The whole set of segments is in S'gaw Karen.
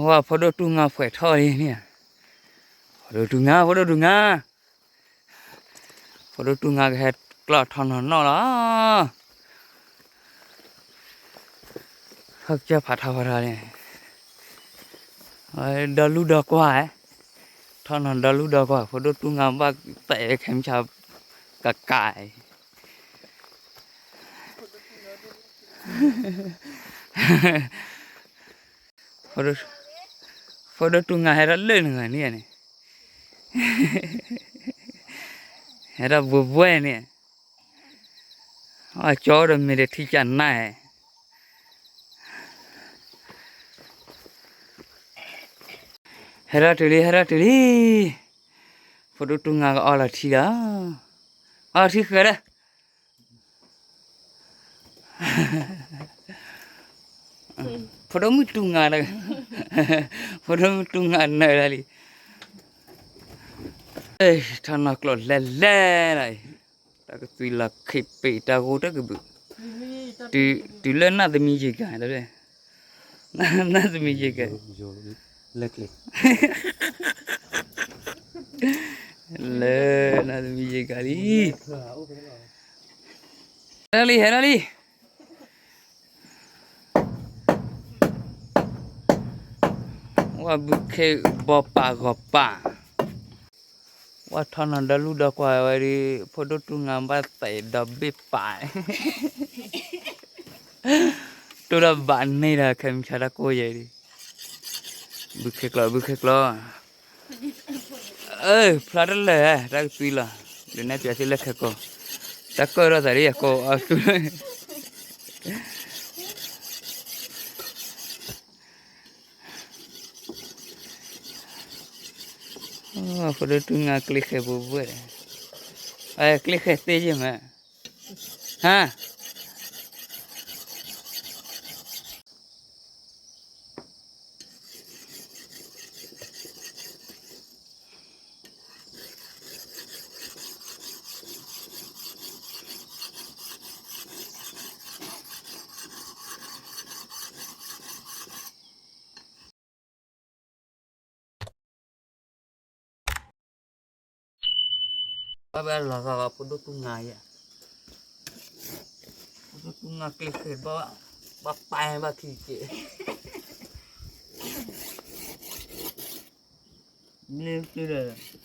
ပှၤဖိဒိၣ်တူၢ်ငါဖှဲးထီၣ်လံန့ၣ်, ဖိဒိၣ်တူၢ်ငါ ဖိဒိၣ်တူၢ်ငါ, ဖိဒိၣ်တူၢ်ငါကဟဲကျီၢ်ထီၣ်နီၢ်နီၢ်လီၤ. ဟဲကစၢ်ဖးထီဖးထီန့ၣ်, ဒီလူၢ်ဒီကွၢ်, ထီၣ်နီၢ်ဒီလူၢ်ဒီကွၢ် ဖိဒိၣ်တူၢ်ငါဘၣ်သးခဲမုၢ်ဆါ, ကကးအံၤ ဖိဒိၣ်တူၢ်ငါဟဲထီၣ်လၢနဂၤန့ၣ်န့ၣ်, ဟဲထီၣ်ဘှဲဘှဲန့ၣ်, အကၠီဒီးမ့ၢ်တထံၣ်ကနၣ်, ဟဲထီၣ်တုၤလံ ဟဲထီၣ်တုၤလံ, ဖိဒိၣ်တူၢ်ငါကအီလီၤထံဒီး, အီလီၤထံဃဲလၢ ဖိဒိၣ်မုၣ်တူၢ်ငါ, ဖိဒိၣ်မုၣ်တူၢ်ငါနၢၤဒၣ်လံ, ထီၣ်နီၢ်ကျိာ်လဲၤလဲၤလီၤအံၤ, တၢ်ကသွံလီၤခံးပ့းတၢ်ဂိၢ်တၢ်ကဘုး, တုၤလၢနၢ်သမံယံၤကၤ, နၢ်သမံယံၤကၤ လၢနၢ်သမံယံၤကၤလံ, ဟဲလံ ဟဲလံ ဝဲဘုခ့ဘီပာ်ဂီၤပာ်, ဝဲထီၣ်နီၢ်ဒီလူၢ်ဒီကွၢ်ဝဲဒီး ဖိဒိၣ်တူၢ်ငါဘၣ်သးဒီဘ့ၣ်ပာ်, တိၢ်ဒီးဘၣ်န့ၢ်ဒီးခဲမုၢ်ဆါတၢ်ကိၢ်ယဲဒီး, ဘုခ့ကျီ ဘုခ့ကျီ, အၢ ဖျါတလၢာ် တၢ်ကသွံလီၤ, ဒုးနဲၣ်ပၠးသုလၢခဲကိာ်, တၢ်ကၢၢ်ထီၣ်သးဒ်ယကိာ်အီၤသု ဖိဒိၣ်တူၢ်ငါကျ့ဃဲဘိဘိ, ကျ့ဃဲသ့ယဲၢ်မး, ဟါ ဘၣ်ဘၣ်လီၤဂာ်ဂာ်ဖိဒိၣ်တူၢ်ငါယဲ, ဖိဒိၣ်တူၢ်ငါကျ့ဃဲဘၣ်, ဘၣ်ပာ်ဘၣ်ခံက့ၤ, န့ၣ် မၤထီၣ်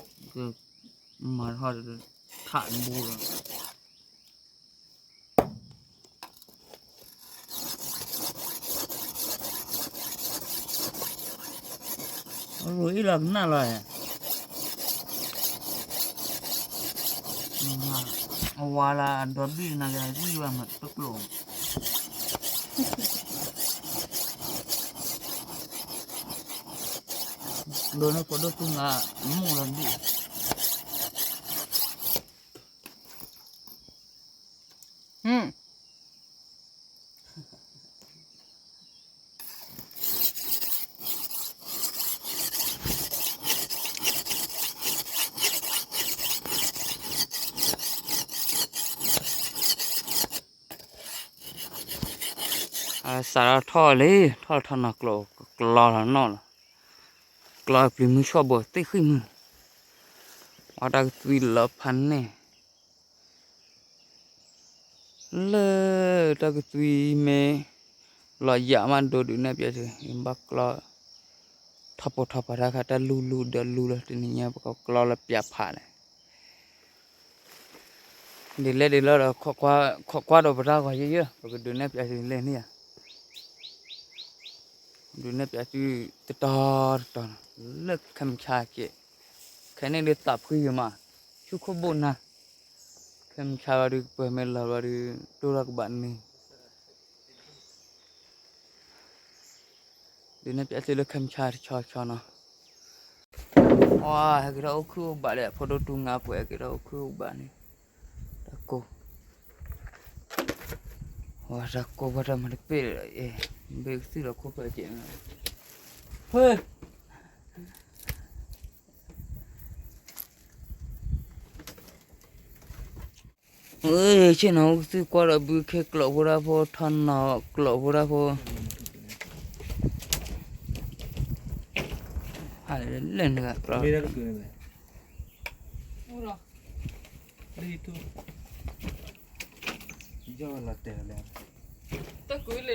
ထးတဘိလီၤ, ရိအ့ၣ်လီၤကနၣ်လီၤ, အဝၤလၢအဒီဘ့ၣ်နၤကဝံၣ်ဘၣ်မးတကျိာ်, ဒိးန့ၢ်ဖိဒိၣ်တူၢ်ငါ, မူလီၤဒံၣ် စးထီၣ်ထီၣ်လံ, ထီၣ်ထီၣ်နီၢ်ကျိာ်ကကျီလီၤနီၢ်လီၤ, ကျီပျံၤမုၢ်ဆီၣ်ဘိသ့ၣ်ဃံၣ်မုၢ်, အတၢ်ကသွံလၢဖးန့ၣ် လၢတၢ်ကသွံမ့ၢ်လီၤယၤမးဒိဒုးနဲၣ်ပျးသု, ဘၣ်ကျီ ထီၣ်ပိာ်ထီၣ်ပာ်တၢ်ခါ တၢ်လူလူဒီးလူလီၤ တနံၤညါပကကျီလၢပျးဖးလဲၣ်, ဒ်လဲၣ်ဒ်လဲၣ်ဒီး ခိးကွၢ်ဒီးပတၢ်ဂီၤယဲယဲ ပကဒုးနဲၣ်ပျးသုလဲၣ်န့ၣ်ဧါ, ဒုးနဲၣ်ပျးသုတတီတတီ လၢခဲမုၢ်ဆါကဲး, ခဲန့ၣ်ဒုးသးဖှံဂ့ၤမး, ဆူခိၣ်ဘိၣ်နၤ, ခဲမုၢ်ဆါဘျီဒုး ပှဲၤမ့ၢ်လီၤဘျီဒုး တိၢ်ထီၣ်ကဘၣ်န့ၣ် ဒုးနဲၣ်ပျးသုလၢခဲမုၢ်ဆါတဆီဆီနီၤ, ဝါ ဟဲက့ၤထီၣ်အိၣ်ခုၣ်အိၣ်ဘၣ်ဒီး ဖိဒိၣ်တူၢ်ငါပှဲၤ ဟဲက့ၤထီၣ်အိၣ်ခုၣ်အိၣ်ဘၣ်န့ၣ်, တၢ်ကိၢ်, ဝါ တၢ်ကိၢ်ဘၣ်တၢ်မၤတပ့ၢ်ဒီး ဘ့ၣ်ကသုၣ်ဒီးခိၣ်ဖၢကဲး, ဖၢ အ့ ဆ့ၣ်နီၤ အိၣ်ကသုၣ်ကွၢ်ဒီးဘုခ့ကျိးဖိတၢ်ဖိ ထီၣ်နီၤကျိးဖိတၢ်ဖိ ဟးလၢနဂၤကျိး တၢ်ကွံလၢတၢ်ကွံအီၤ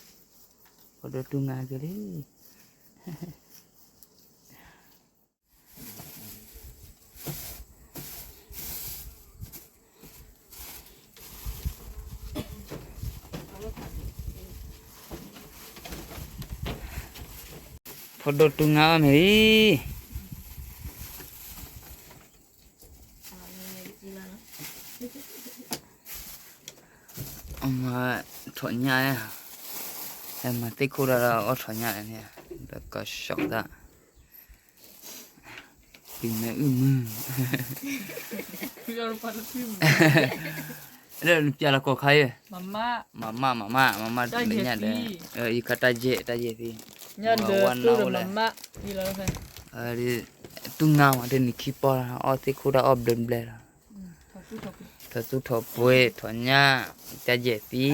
ကဲဒီး ဖိဒိၣ်တူၢ်ငါက့ၤလံ ဖိဒိၣ်တူၢ်ငါအီၣ်မ့ၤလံ အမၤထီၣ်ညၣ်, ဟဲမၤသ့ၣ်ခိၣ်ဒၣ်ဒီးအီၣ်ထီၣ်ညၣ်န့ၣ်, ဒီးကီၢ်စီၣ်သး, ပံၤမဲအုၣ်မုၢ်, ဒီးနပျဲလီၤကိးခါအံၤ, မၤမၢ်, မၤမၢ်, မၤမၢ်, မၤမၢ်တၢ်ညၣ်ဒီး, ယခါတၢ်ယဲၢ်, တၢ်ယဲၢ်သံ, ဝဲနဝဲလဲၣ်, တူၢ်ငါမး တနံၤခံပီၢ်လီၤ, အီၣ်သ့ၣ်ခိၣ်ဒၣ်အီၣ်ဘျဲၣ်ဘျဲၣ်လီၤ, ထီၣ်သူထီၣ်ပှ့ၤ ထီၣ်ညၣ်, တၢ်ယဲၢ်သံ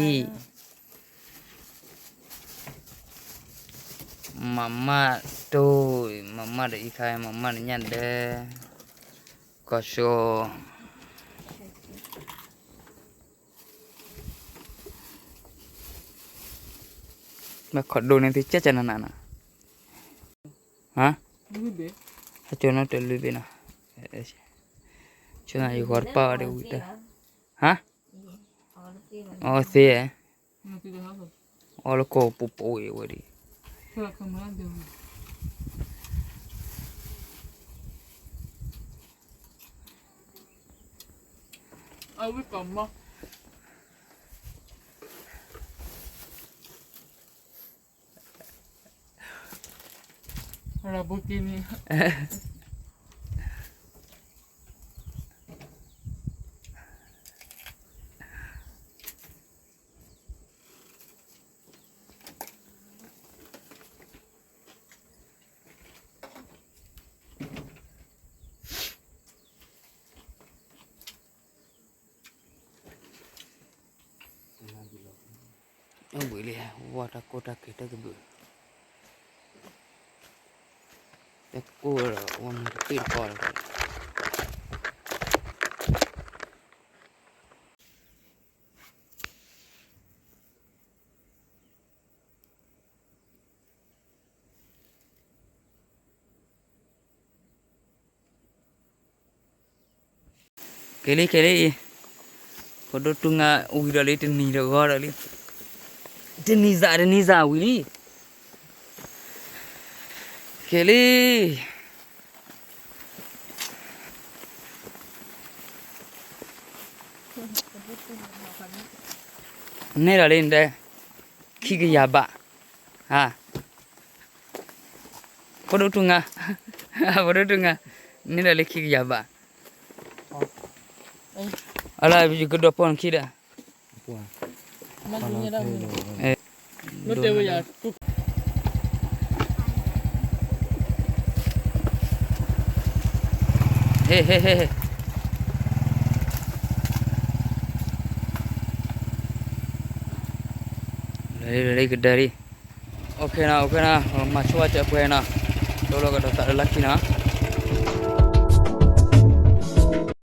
မၤမၢ်တိၢ်, မၤမၢ်ဒီးအံၤခါ, မၤမၢ်ဒီးညၣ်ဒဲ, ကီၢ်စိ, ဘၣ်ခိးဒိၣ်န့ၣ်သုကဲကဲနနၤနီၤ, ဟါ, ဟဲကၠိနီတလုၢ်ဘ့ၣ်နီၤ, ဆိနၤယဂီၤတပၢ်အီၤဒီးဝံၤတၢ်, ဟါ, အီသ့, အီလၢကိာ်ပူၤပူၤအံၤဝဲဒၣ်, အဝဲကီၢ်မီ Lamborghini. အဝံၤလံ, ဝီတၢ်ကိၢ်တၢ်ကဲၤတၢ်ကဘုး, တၢ်ကိၢ်ဒီး ဝီမၤတပ့ၢ်တကီၢ်လီၤ. က့ၤလံ က့ၤလံအံၤ, ဖိဒိၣ်တူၢ်ငါဝံၤဒီးလံ တနံၤဒီးဂီၤဒီးလံ, တနံၤစး တနံၤစးဝံၤလံ, က့ၤလံ. န့ၢ်ဒီးလံ နဒဲ, ခံကယၤဘး, ဟါ, ဖိဒိၣ်တူၢ်ငါ, ဖိဒိၣ်တူၢ်ငါ, န့ၢ်ဒီးလံခံကယၤဘး, အလၢယကဒိးပိာ်နခံဒီး ဟ့ၣ် ဟ့ၣ် ဟ့ၣ် လၢလၢကဒၢလံ, အိၣ်ခ့နီၤ အိၣ်ခ့နီၤ မၤဆိဝဲစဲးပှဲၤနီၤ, တိၢ်လီၤကဒီးသးလၢလၢခံနီၤ.